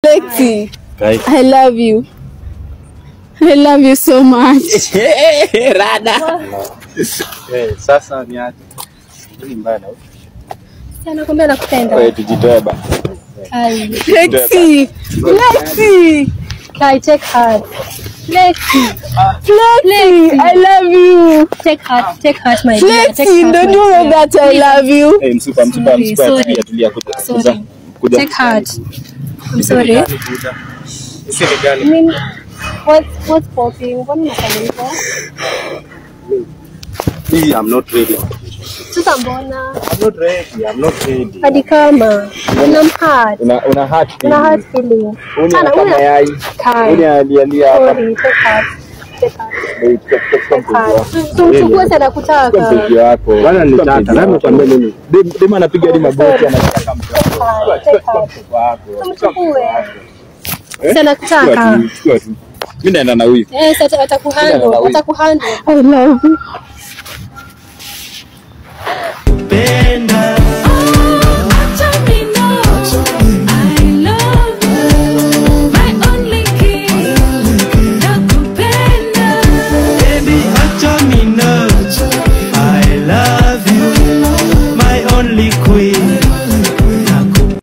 Lexi, I love you. I love you so much. Rada. Sasa ni aje? Nini mbaya na wewe? Sana kumbe nakupenda. Wewe tujitoe ba. Kai. Lexi, Lexi, Kai, take heart. Lexi. Lexi, I love you. Take heart my dear. Take Lexi, heart, don't my you know dear. that I love you? Eh, msupa msupa Sorry, msupa, sorry. tulia tulia, kuja. Sorry. Kuja. Take heart. I'm sorry. Siri gani? I mean, what's popping? Mbona unafanya hivyo? Mimi I'm not ready. Sasa mbona? I'm not ready. I'm not ready. Hadi kama una heart. Una heart Una feeling. heart feeling. Uni Sana, kama una yai. Kai. Uni alialia hapa. Sorry, take heart. Take heart. Wait, chukua Take mpenzi heart. wako. Tumchukue sana Chukua kutaka. mpenzi wako. Bwana Chukua nitaka. mpenzi Nani wako. nakwambia mimi? Dem anapiga hadi magoti Sorry. anataka mtoto. Take heart. Take Chukua heart. mtoto wako. Tumchukue. Eh? Sana Chukua kutaka. tu, chukua tu. Mimi naenda na huyu. Eh, sasa atakuhandle, atakuhandle. I love you.